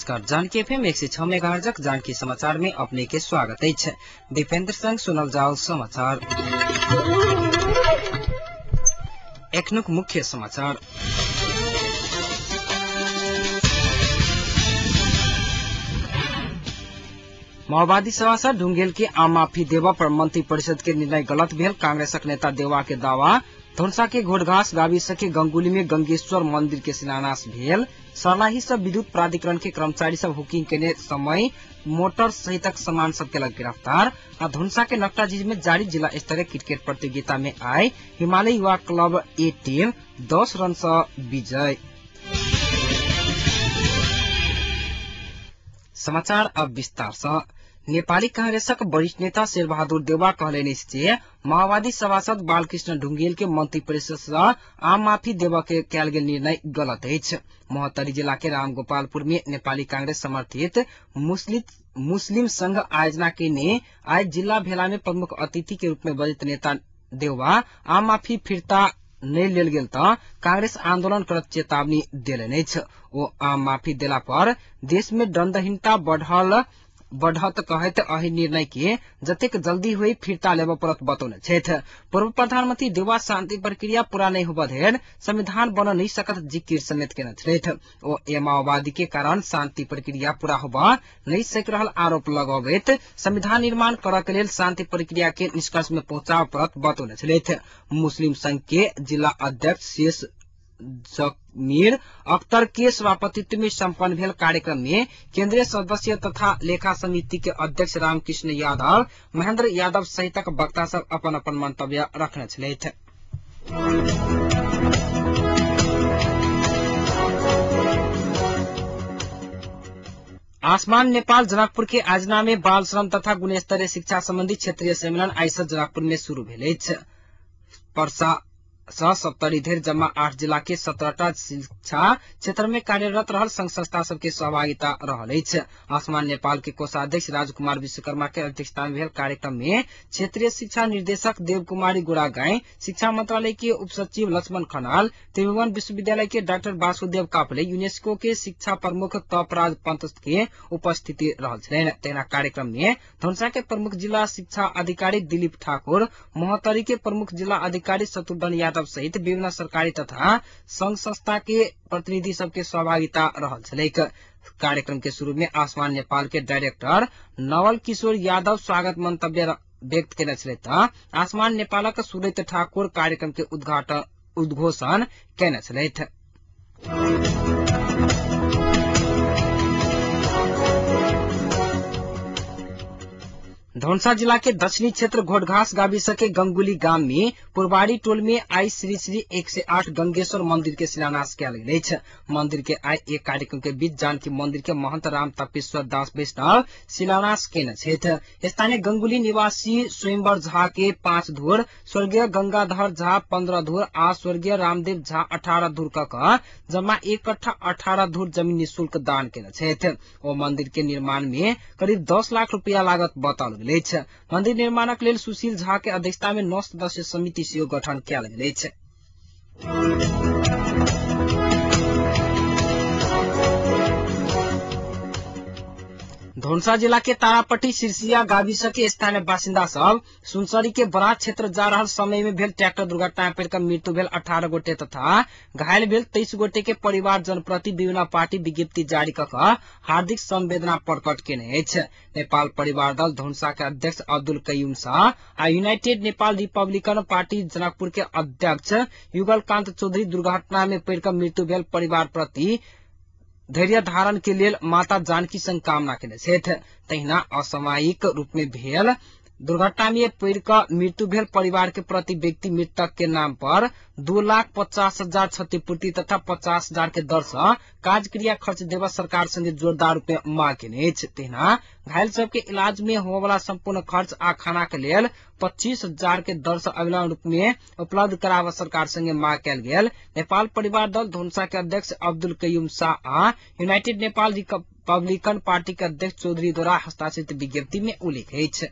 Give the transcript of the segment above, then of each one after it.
नमस्कार, जानकी एफएम 106 मेगाहर्जक जानकी समाचार में अपने के स्वागत अछि। दीपेंद्र संग सुनल जाओ समाचार। एखनुक मुख्य समाचार। माओवादी सभासद ढुंगेल के आम माफी देवा पर मंत्री परिषद के निर्णय गलत भेल कांग्रेसक नेता देवा के दावा। धनुषा के घोड़घास गाविस के गंगुली में गंगेश्वर मंदिर के शिलान्यास भेल। सर्लाही सब विद्युत प्राधिकरण के कर्मचारी सब हुकिंग केने समय मोटर सहितक सामान सब केलक गिरफ्तार। आ धनुषा के नक्टाझीज में जारी जिला स्तरीय क्रिकेट प्रतियोगिता में आए हिमालय युवा क्लब ए टीम 10 रन से विजय। समाचार अब विस्तार से। नेपाली कांग्रेसक वरिष्ठ नेता शेरबहादुर देउवा कहलनि जे माओवादी सभासद बालकृष्ण ढुंगेल के मंत्री परिषद से आम माफी देबऽ के कयल गेल निर्णय गलत अछि। महोत्तरी जिला के रामगोपालपुर में नेपाली कांग्रेस समर्थित मुस्लिम संघ आयोजना केने आइ जिला भेला में प्रमुख अतिथि के रूप में बजैत नेता देउवा आम माफी फिर्ता नहि लेल गेल तऽ कांग्रेस आंदोलन करत चेतावनी देलनि अछि। ओ आम माफी देला पर देश में दंडहीनता बढ़त कहैत एहि निर्णय के जतेक जल्दी हुई फिर्ता लेबऽ पड़त बतौने छथि। पूर्व प्रधानमंत्री देउवा शांति प्रक्रिया पूरा नहि होबऽ धरि संविधान बन नहि सकत जिकिर समेत केने छलथि। ओ माओवादी के कारण शांति प्रक्रिया पूरा होबऽ नहि सकि रहल आरोप लगबैत संविधान निर्माण करऽ के लेल शांति प्रक्रिया के निष्कर्ष में पहुंचाबऽ पड़त बतौने छलथि। मुस्लिम संघ के जिला अध्यक्ष शेष जमीर अख्तर के सभापतित्व में सम्पन्न भेल कार्यक्रम में केंद्रीय सदस्य तथा लेखा समिति के अध्यक्ष रामकृष्ण यादव, महेंद्र यादव सहितक वक्ता सब अपन अपन मंतव्य रखने छलथि। आसमान नेपाल जनकपुर के आयोजना में बाल श्रम तथा गुणस्तरीय शिक्षा संबंधी क्षेत्रीय सम्मेलन आइ से जनकपुर में शुरू भेल अछि। पर्सा सप्तरी धरि जम्मा 8 जिला के 17टा शिक्षा क्षेत्र में कार्यरत रहल संघ संस्था सबके सहभागिता रहल अछि। आसमान नेपाल के कोषाध्यक्ष राजकुमार विश्वकर्मा के अध्यक्षता में भेल कार्यक्रम में क्षेत्रीय शिक्षा निर्देशक देव कुमारी गोरागाई, शिक्षा मंत्रालय के उप सचिव लक्ष्मण खनाल, त्रिभुवन विश्वविद्यालय के डॉक्टर वासुदेव काफले, यूनेस्को के शिक्षा प्रमुख तपराज पंत के उपस्थिति रहल छलनि। तहिना कार्यक्रम में धनुषा के प्रमुख जिला शिक्षा अधिकारी दिलीप ठाकुर, महोत्तरी के प्रमुख जिला अधिकारी शत्रुघ्न यादव सहित विभिन्न सरकारी तथा संघ संस्था के प्रतिनिधि सबके सहभागिता रहल छलैक। कार्यक्रम के शुरू में आसमान नेपाल के डायरेक्टर नवल किशोर यादव स्वागत मंतव्य व्यक्त केने छलथि त आसमान नेपालक सुरैत ठाकुर कार्यक्रम के उद्घोषण केने छलथि। धनुषा जिला के दक्षिणी क्षेत्र घोड़घास गाविस के गंगुली गाम में पुरवारी टोल में आई श्री श्री 108 गंगेश्वर मंदिर के शिलान्यास कयल गेल अछि। मंदिर के आई एक कार्यक्रम के बीच जानकी मंदिर के महंत राम तपेश्वर दास वैष्णव शिलान्यास केने छथि। स्थानीय गंगुली निवासी स्वयंवर झा के 5 धुर, स्वर्गीय गंगाधर झा 15 धुर आ स्वर्गीय रामदेव झा 18 धुर क जम्मा 1 कट्ठा 18 धुर जमीन निःशुल्क दान केने छथि। ओ मंदिर के निर्माण में करीब 10 लाख रुपया लागत बताओल गेल अछि। मंदिर निर्माणक लेल सुशील झा के अध्यक्षता में 9 सदस्य समिति सेहो गठन कयल गेल अछि। धनुषा जिला के तारापट्टी सिरसिया गाविस के स्थानीय बासिन्दा सब सुनसरी के बरात क्षेत्र जा रहल समय में भेल ट्रैक्टर दुर्घटना में पड़िकऽ मृत्यु भेल 18 गोटे तथा घायल भेल 23 गोटे के परिवार जनप्रति विभिन्न पार्टी विज्ञप्ति जारी कऽ हार्दिक संवेदना प्रकट केने अछि। नेपाल परिवार दल धनुषा के अध्यक्ष अब्दुल कयूम शाह आ United Nepal Republican party Janakpur के अध्यक्ष युगलकांत चौधरी दुर्घटना में पड़िकऽ मृत्यु भेल परिवार प्रति धैर्य धारण के लेल माता जानकी संग कामना केने छथि। तहिना असामयिक रूप में भेल दुर्घटना में पड़िकऽ मृत्यु भेल परिवार के प्रति व्यक्ति मृतक के नाम पर 2,50,000 क्षतिपूर्ति तथा 50,000 के दर से कार्यक्रिया खर्च देबऽ सरकार संगे जोरदार रूप में मांग केने अछि। तहिना घायल सबके इलाज में होबयवला संपूर्ण खर्च आ खाना के लेल 25,000 के दर से अविलंब रूप में उपलब्ध कराबऽ सरकार संगे मांग कयल गेल नेपाल परिवार दल धनुषा के अध्यक्ष अब्दुल कयूम शाह आ यूनाइटेड नेपाल रिपब्लिकन पार्टी के अध्यक्ष चौधरी द्वारा हस्ताक्षरित विज्ञप्ति में उल्लेख अछि।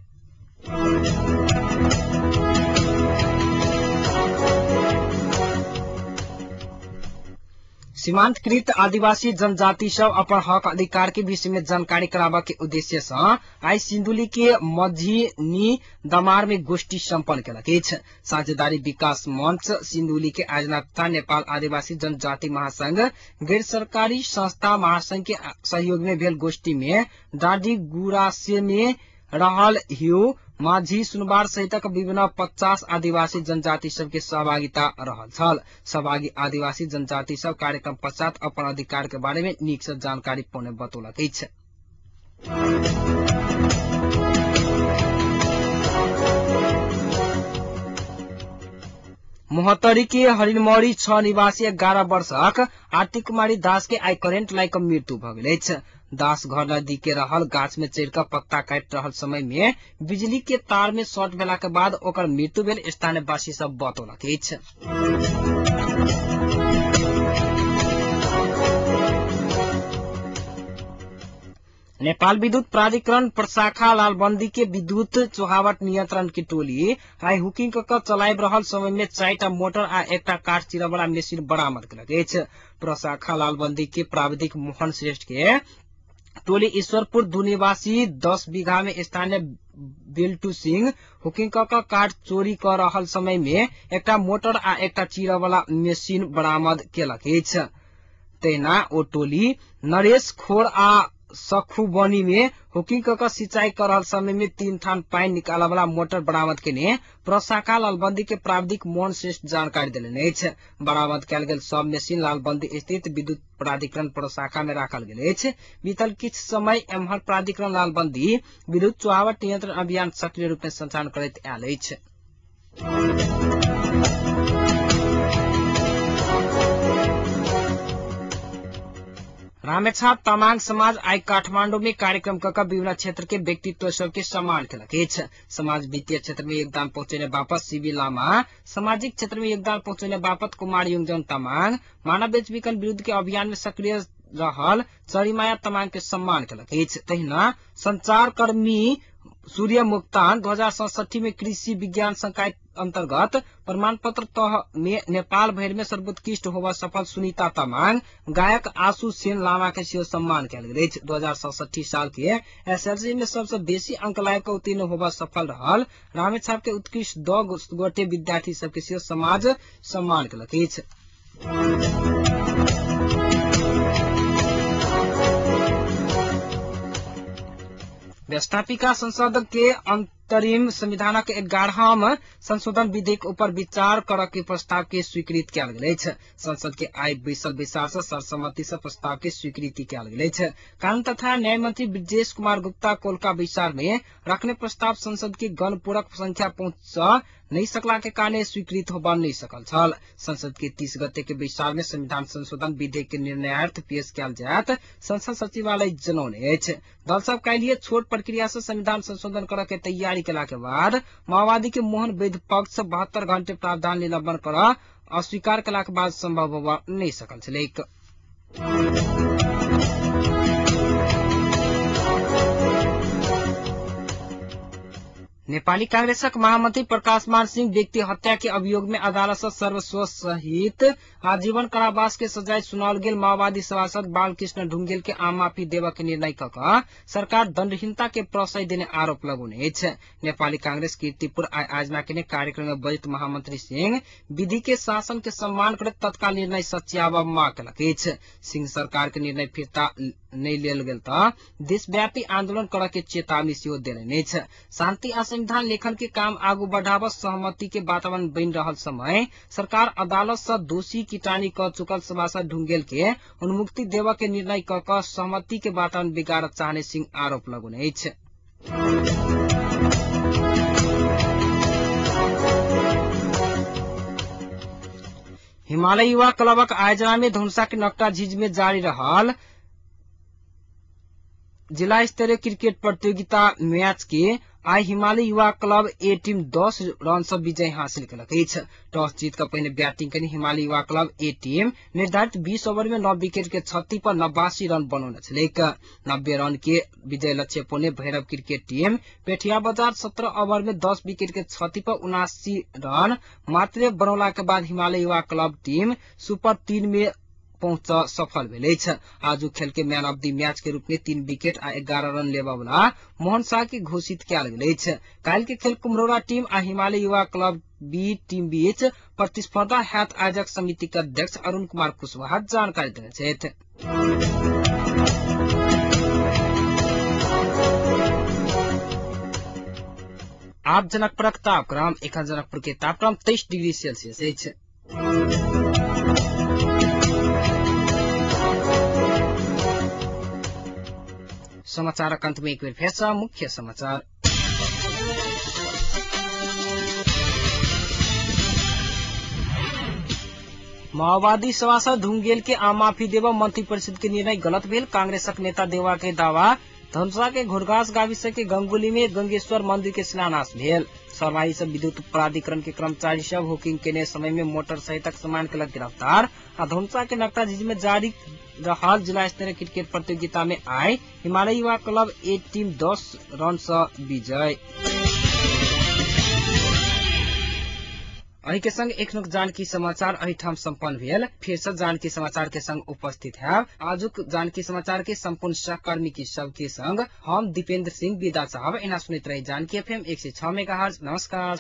सीमांतकृत आदिवासी जनजाति सब अपन हक अधिकार के विषय में जानकारी कराबा के उद्देश्य से आई सिन्धुली के मझिनी दमार में गोष्ठी सम्पन्न केलक अछि। साझेदारी विकास मंच सिन्धुली के आयोजना तथा नेपाल आदिवासी जनजाति महासंघ गैर सरकारी संस्था महासंघ के सहयोग में भेल गोष्ठी में डाडी गुरासे में रहल हिउ माझी सुनवार सहितक विभिन्न 50 आदिवासी जनजाति सबके सहभागिता रहल छल। सहभागी आदिवासी जनजाति सब कार्यक्रम पश्चात अपन अधिकार के बारे में नीक से जानकारी पौने बतौलक अछि। महोत्तरी के हरिणमौरी 6 निवासी 11 वर्षक आरती कुमारी दास के आई करेंट लाग के मृत्यु भ गेल अछि। दास घर नदी के रहल गाछ में चढ़ कऽ पत्ता काटि रहल समय में बिजली के तार में शॉर्ट भेला के बाद ओकर मृत्यु भेल स्थानीयवासी सब बतौलक अछि। नेपाल विद्युत प्राधिकरण प्रशाखा लालबंदी के विद्युत चोहावट नियंत्रण की टोली आई हुकिंग क चलाइब रहल समय में 4टा मोटर आ 1टा काठ चिरवला मशीन बरामद केलक अछि। प्रशाखा लालबंदी के प्राविधिक मोहन श्रेष्ठ के टोली ईश्वरपुर 2 निवासी 10 बीघा में स्थानीय बेल्टू सिंह हुकिंग क काठ चोरी कर रहल समय में 1टा मोटर आ 1टा चिरवला मशीन बरामद केलक अछि। तहिना ओ टोली नरेश खोर आ सखुबनी में हुकिंग क सिंचाई कर रहल समय में 3 थान पानी निकालय वाला मोटर बरामद केने प्रशाखा लालबंदी के प्राविधिक मोहन श्रेष्ठ जानकारी देलनि अछि। बरामद कयल गेल सब मशीन लालबंदी स्थित विद्युत प्राधिकरण प्रशाखा में राखल गेल अछि। बीतल किछु समय एम्हर प्राधिकरण लालबंदी विद्युत चुहावट नियंत्रण अभियान सक्रिय रूप में संचालन करैत आयल अछि। रामेछाप तामाङ समाज आई काठमाडौँ में कार्यक्रम क विभिन्न क्षेत्र के व्यक्तित्व सबके सम्मान केलक अछि। समाज वित्तीय क्षेत्र में योगदान पहुंचेने बापत सीबी लामा, सामाजिक क्षेत्र में योगदान पहुंचेने बापत कुमार योगजन तामाङ, मानव बेचबिखन विरुद्ध के अभियान में सक्रिय रहल चरीमाया तामाङ के सम्मान केलक अछि। तहिना संचारकर्मी सूर्य मुक्तान 2067 में कृषि विज्ञान संकाय अंतर्गत प्रमाण पत्र तह में नेपाल भरि में सर्वोत्कृष्ट होबा सफल सुनीता तामाङ, गायक आशु सेन लामा के सेहो सम्मान कयल गेल अछि। 2067 साल के एसएलसी में सबसे बेसी अंक लाबि कऽ उत्तीर्ण होबा सफल रहल रामेछाप के उत्कृष्ट 2 गोटे विद्यार्थी सबके सेहो समाज सम्मान केलक अछि। व्यवस्थापिका संसद के अंतरिम संविधानक 11वां संशोधन विधेयक ऊपर विचार करऽ के प्रस्ताव के स्वीकृत कयल गेल अछि। संसद के आइ बैसल बैसार से सर्वसम्मति से प्रस्ताव के स्वीकृति कयल गेल अछि। कानून तथा न्याय मंत्री ब्रजेश कुमार गुप्ता कोलका बैसार में रखने प्रस्ताव संसद के गणपूरक संख्या पहुंच नहीं सकला के कारण स्वीकृत होबा नहीं सकल छल। संसद के 30 गते के बैसार में संविधान संशोधन विधेयक के निर्णयार्थ पेश कयल जायत संसद सचिवालय जनौने अछि। दल सब काल्हिये छोट प्रक्रिया से संविधान संशोधन करऽ के तैयारी केला के बाद माओवादी के मोहन वैद्य पक्ष 72 घंटे प्रावधान निलंबन कर अस्वीकार केला के बाद संभव होबा नहीं सकल छलैक। नेपाली कांग्रेसक महामंत्री प्रकाश मान सिंह व्यक्ति हत्या के अभियोग में अदालत से सर्वस्व सहित आजीवन कारावास के सजाय सुनाओल गेल माओवादी सभासद बालकृष्ण ढुंगेल के आम माफी देबऽ के निर्णय क कऽ सरकार दंडहीनता के प्रश्रय देने आरोप लगौने अछि। नेपाली कांग्रेस कीर्तिपुर आइ आयोजना केने कार्यक्रम में बजैत महामंत्री सिंह विधि के शासन के सम्मान करैत तत्काल निर्णय सच्याबऽ मांग केलक अछि। सिंह सरकार के निर्णय फिर्ता नहि लेल गेल तऽ देशव्यापी आंदोलन करऽ के चेतावनी सेहो देलनि अछि। शांति आ संविधान लेखन के काम आगू बढ़ाबऽ सहमति के वातावरण बनि रहल समय सरकार अदालत से दोषी किटानी क चुकल सभासद ढुंगेल के उन्मुक्ति देबऽ के निर्णय क कऽ सहमति के वातावरण बिगाड़ऽ चाहने सिंह आरोप लगौने अछि। हिमालय युवा क्लबक आयोजना में धनुषा के नकटा झीज में जारी रहल जिला स्तरीय क्रिकेट प्रतियोगिता मैच के आई हिमालय युवा क्लब ए टीम 10 रन से विजय हासिल केलक अछि। टॉस जीत कऽ पहिने बैटिंग केने हिमालय युवा क्लब ए टीम निर्धारित 20 ओवर में 9 विकेट के क्षति पर 89 रन बनौने छलैक। 90 रन के विजय लक्ष्य पौने भैरव क्रिकेट टीम पेठिया बजार 17 ओवर में 10 विकेट के क्षति पर 79 रन मात्रे बनौला के बाद हिमालय युवा क्लब टीम सुपर 3 में पहुंच सफल भेल अछि। आजुक खेल के मैन ऑफ the match के रूप में 3 विकेट आ 11 रन लेबऽ वाला मोहन शाह के घोषित कयल गेल अछि। काल्हि के खेल कुम्हरौरा टीम आ हिमालय युवा क्लब बी टीम बीच प्रतिस्पर्धा हैत। आयोजक समिति के अध्यक्ष अरुण कुमार कुशवाहा जानकारी देने छथि। आब जनकपुरक तापक्रम। एखन जनकपुर के तापक्रम 23 डिग्री सेल्सियस अछि। समाचारक अंत में एक बेर फेर सँ मुख्य समाचार। माओवादी सभासद ढुंगेल के आम माफी देव मंत्री परिषद के निर्णय गलत भेल कांग्रेसक नेता देवा के दावा। धनुषा के घोरघास गाविस के गंगोली में गंगेश्वर मंदिर के शिलान्यास भेल। सरवाही से विद्युत प्राधिकरण के कर्मचारी सब हुकिंग केने समय में मोटर सहितक सामान के लग गिरफ्तार। आ धनुषा के नक्टा झील में जारी रहल जिला स्तरीय क्रिकेट प्रतियोगिता में आए हिमालय युवा क्लब ए टीम 10 रन से विजय। अही के संग एखनुक जानकी समाचार एहिठाम सम्पन्न भेल। फेर से जानकी समाचार के संग उपस्थित है। आजुक जानकी समाचार के संपूर्ण सहकर्मी की सबके संग हम दीपेंद्र सिंह विदा चाहब। एना सुनैत रही जानकी एफएम 106 मेगाहर्ट्ज। नमस्कार।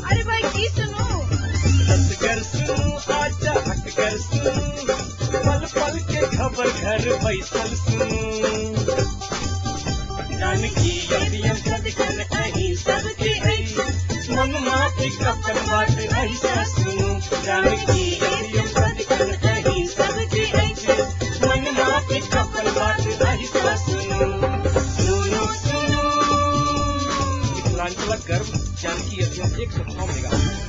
अरे भाई की सुनू, हंसकर सुनू, आजा हटकर सुनू, पल पल के खबर घर बैसल सुनू। जानकी एफएम सदकर अहीं सबके अछि, मन माफी कपन बात ऐसा सुनू। जानकी एफएम सदकर अहीं सबके अछि, मन माफी कपन बात ऐसा सुनू। सुनू सुनू मिथिलांचलक गर्व जानकी एफएम 106 मेगाहर्ट्ज।